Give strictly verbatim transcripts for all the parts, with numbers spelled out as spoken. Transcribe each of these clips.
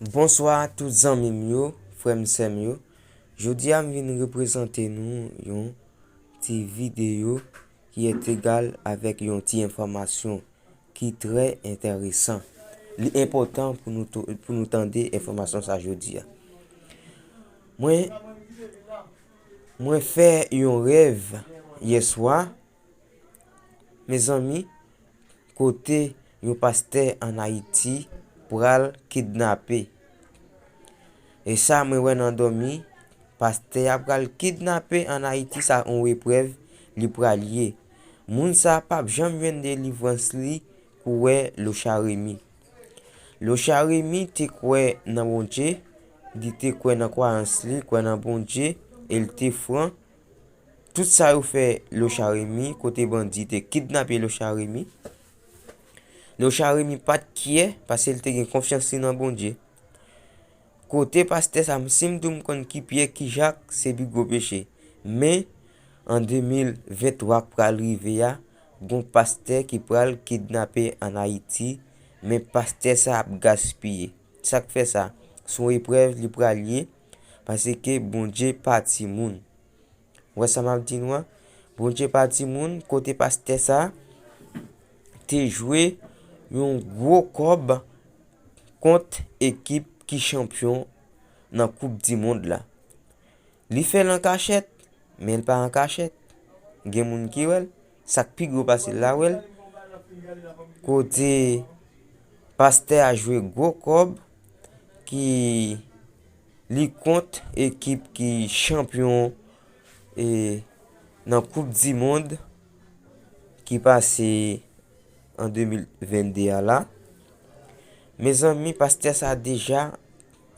Bonswa tout zanmi m yo, frè m, sè m yo. Jodi a m vin reprezante nou yon ti videyo ki entegal avèk yon ti enfòmasyon ki trè enteresan. Li enpòtan pou nou tou-, pou nou tande enfòmasyon sa jodi a. Mwen, mwen fè yon rèv yè swa, mezanmi, kote yon pastè ann Ayiti pral kidnape. E sa mwen wè nan dòmi, pastè a pral kidnape ann Ayiti, sa yon eprèv li pral ye. Moun sa p ap janm jwenn delivrans li kou wè Locha Remy. Locha Remy te kwè nan Bondye, li te kwè nan kwayans li, kwè nan Bondye, e l te fran. Tout sa yo fè Locha Remy, kote bandi te kidnape Locha Remy. Locha Remy pa t kyè, paske l te gen konfyans li nan Bondye. Kote pastè sa, si m di w m konn ki Pyè, ki Jak, se pi gwo peche. Men, an de mil venntwa k pral rive a, gon pastè ki pral kidnape ann Ayiti, men pastè sa ap gaspiye. Sa k fè sa? Se yon eprèv li pral ye, paske Bondye pa timoun. Ou wè sa m ap di nou an? Bondye pa timoun, kote pastè sa te jwe yon gwo kòb kont ekip ki chanpyon nan Koup di Mond la. Li fè l an kachèt, men l pa an kachèt. Gen moun ki wè l, sa k pi gwo pase l la wè l. Kote pastè a jwe gwo kòb ki li kont ekip ki chanpyon, e, nan Koup di Mond ki pase an de mil vennde a la. Mezanmi, pastè sa deja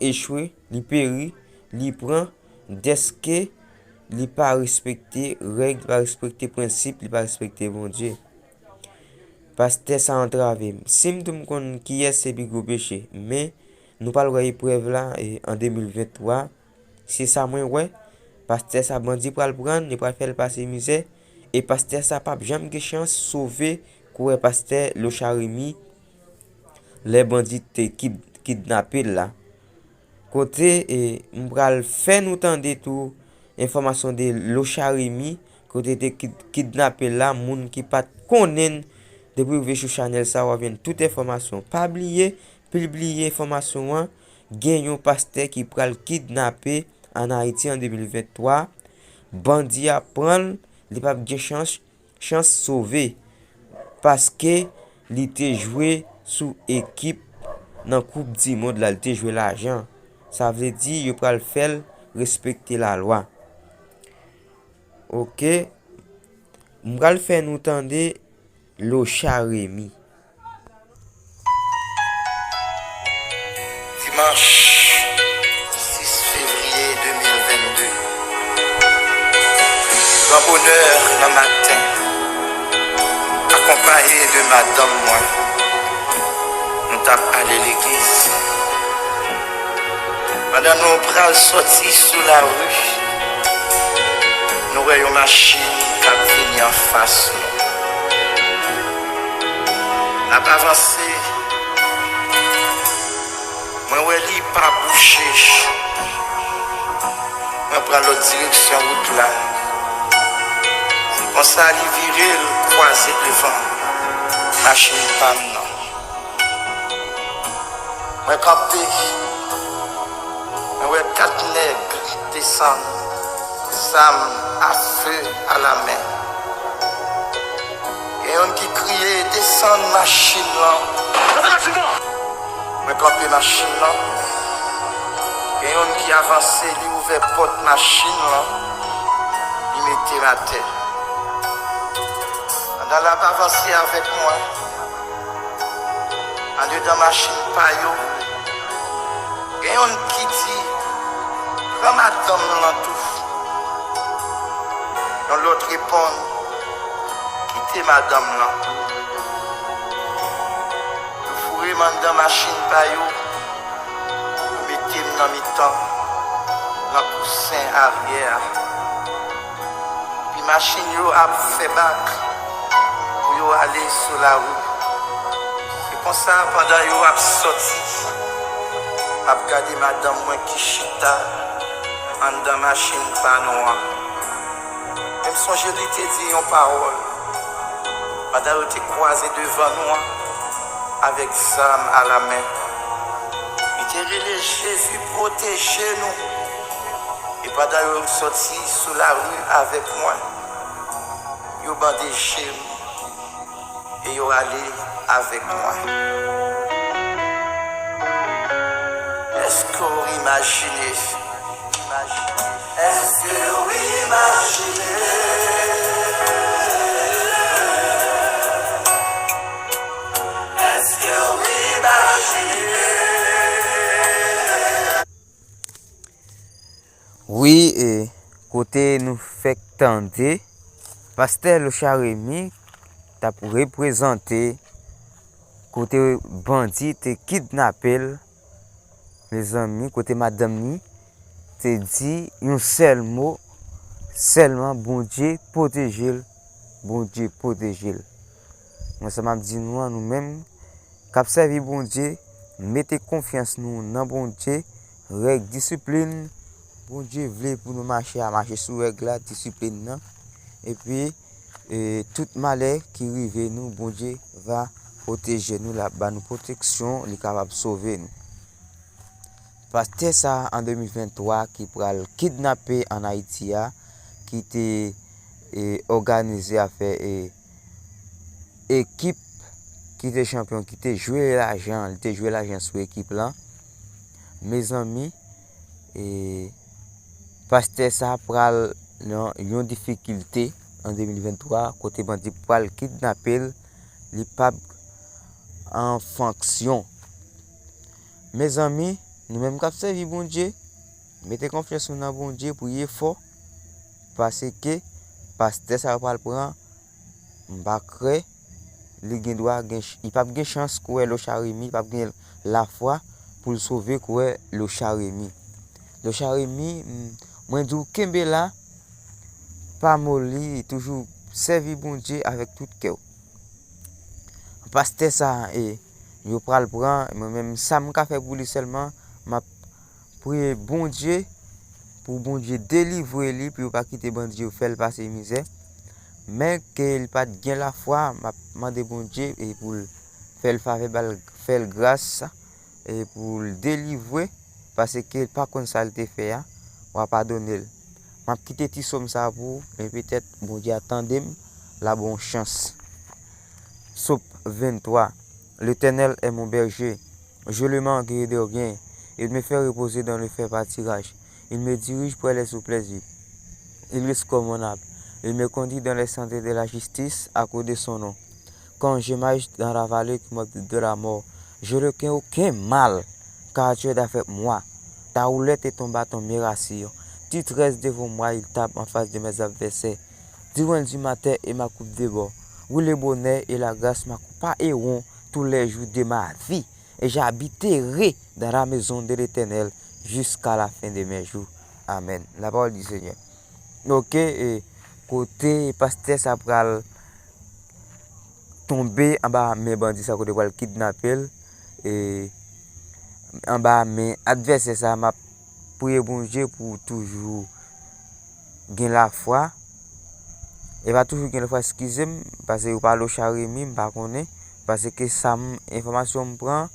echwe, li peri, li pran, dèske li pa respekte règ, li pa respekte prensip, li pa respekte Bondye. Pastè sa antrave m. Si m di w m konn kiyès, se pi gwo peche. Men, nou pral wè eprèv la, e, an de mil venntwa. Se sa mwen wè. Pastè sa bandi pral pran, li pral fè l pase mizè. E pastè sa p ap janm gen chans sove kou wè pastè Locha Remy lè bandi te kid-, kidnape l la. Kote, e, m pral fè nou tande tou enfòmasyon de Locha Remy, kote te kid-, kidnape l la, moun ki pa t konnen l depi w rive sou chanèl sa, w ap jwenn tout enfòmasyon. Pa bliye pibliye enfòmasyon an, gen yon pastè ki pral kidnape ann Ayiti an de mil venntwa. Bandi ap pran l, li p ap gen chans, chans sove, paske li te jwe sou ekip nan Koup di Mond la, li te jwe lajan. Sa vle di yo pral fè l respekte lalwa. Oke, m pral fè nou tande Locha Remy. Dimanch sis fevriye de mil vennde, gran bonè nan maten, akonpaye de madanm mwen, nou t ap ale legliz. Pandan nou pral sòti sou lari, nou wè yon machin k ap vini anfas nou. N ap avanse. Mwen wè li pa bouje. Mwen pran lòt direksyon wout la. Se konsa li vire, l kwaze devan machin pa m nan. Mwen kanpe. Mwen wè kat nèg desann, zam a fe alamen. Gen youn ki kriye, "Desann machin lan!" Mwen kanpe machin lan. Gen youn ki avanse, li ouvè pòt machin lan, li mete m atè. Pandan l ap avanse avèk mwen, andedan machin pa yo, gen youn ki di, "Pran madanm lan tou." Yon lòt reponn, "Kite madanm lan." Yo foure m anndan machin pa yo, yo mete m nan mitan, nan kousen aryè a. Epi machin yo ap fè bak pou yo ale sou lawout. Se konsa, pandan yo ap sòti, Ap gade madanm mwen ki chita anndan machin pa nou an. M sonje li te di yon pawòl pandan yo te kwaze devan nou an avèk zam alamen. Li te rele Jezi pwoteje nou. E pandan yo sòti sou lari avèk mwen, yo bande je m e yo ale avèk mwen. Èske w imajine? Èske w imajine? Èske w imajine? Wi, e, kote nou fèk tande, pastè Lochard Remy t ap reprezante kote bandi te kidnape l, mezanmi, kote madanm ni te di yon sèl mo sèlman, Bondye pwoteje l, Bondye pwoteje l. Mwen sa m ap di nou an, nou menm k ap sèvi Bondye, mete konfyans nou nan Bondye, règ disiplin Bondye vle pou nou mache a, mache sou règ la, disiplin nan. Epi, e, tout malè ki rive nou, Bondye va pwoteje nou, l ap ba nou pwoteksyon, li kapab sove nou. Pastè sa a, an de mil venntwa, ki pral kidnape ann Ayiti a, ki te, e, òganize afè, e, ekip ki te chanpyon, ki te jwe lajan, li te jwe lajan sou ekip lan. Mezanmi, e, pastè sa a pral nan yon difikilte an de mil venntwa, kote bandi pral kidnape l, li p ap an fonksyon. Mezanmi, nou menm k ap sèvi Bondye, mete konfyans nou nan Bondye, priye fò, paske pastè sa yo pral pran, m pa kwè li gen dwa gen ch-, li p ap gen chans kwè Lochard Remy, li p ap gen lafwa pou l sove kwè Lochard Remy. Lochard Remy, m, mwen di w kenbe la, pa moli, toujou sèvi Bondye avèk tout kè w. Pastè sa a, e, yo pral pran, mwen menm, sa m ka fè pou li sèlman, m ap priye Bondye, pou Bondye delivre li, pou yo pa kite bandi yo fè l pase mizè. Men ke li pa t gen lafwa, m ap mande Bondye, e, pou l fè l favè, ba l, fè l gras, e, pou l delivre, paske l pa konn sa l te fè a, w a padone l. M ap kite ti sòm sa a pou ou, men petèt Bondye a tande m, l a ba w chans. Sòm venntwa. L'Éternel est mon berger, je ne manquerai de rien. Il me fait reposer dans le vert pâturage. Il me dirige près les eaux paisibles. Il restaure mon âme. Il me conduit dans les sentiers de la justice à cause de son nom. Quand je marche dans la vallée qui m'offre de la mort, je ne crains aucun mal, car tu es avec moi. Ta houlette et ton bâton me rassurent. Tu dresses devant moi une table en face de mes adversaires. Diwan di matè e ma koup debò. Wi, le bonè e la gras ma koupa eron tou lè jou de ma vi, e j'habiterai dans la maison de l'Éternel jusqu'à la fin de mes jours. Amen. La parole du Seigneur. Ok, e, kote pastè sa pral tonbe anba men bandi sa, kote pral kidnape l, e, anba men advèsè sa, m ap priye Bondye pou toujou gen lafwa. E pa toujou gen lafwa, eskize m, paske yo pale w Charemi, m pa konnen, paske sa m, enfòmasyon m pran,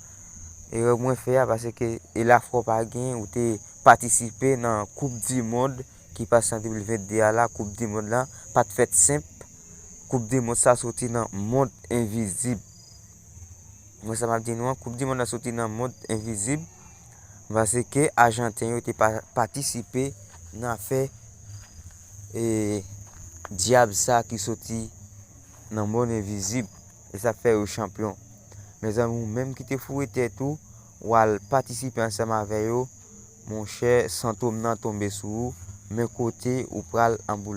erè mwen fè a, paske e lafwa w pa gen, ou te patisipe nan Koup di Mond ki pase an de mil vennde a la, Koup di Mond la pa t fèt senp. Koup di Mond sa soti nan mond envizib. Mwen sa m ap di nou an, Koup di Mond la soti nan mond envizib, paske Ajanten yo te pa, patisipe nan afè, e, dyab sa ki soti nan mond envizib, e sa fè yo chanpyon. Mezanmi, ou menm ki te foure tèt ou, w al patisipe ansanm avè yo, monchè, sentòm nan tonbe sou ou, men kote ou pral anboule.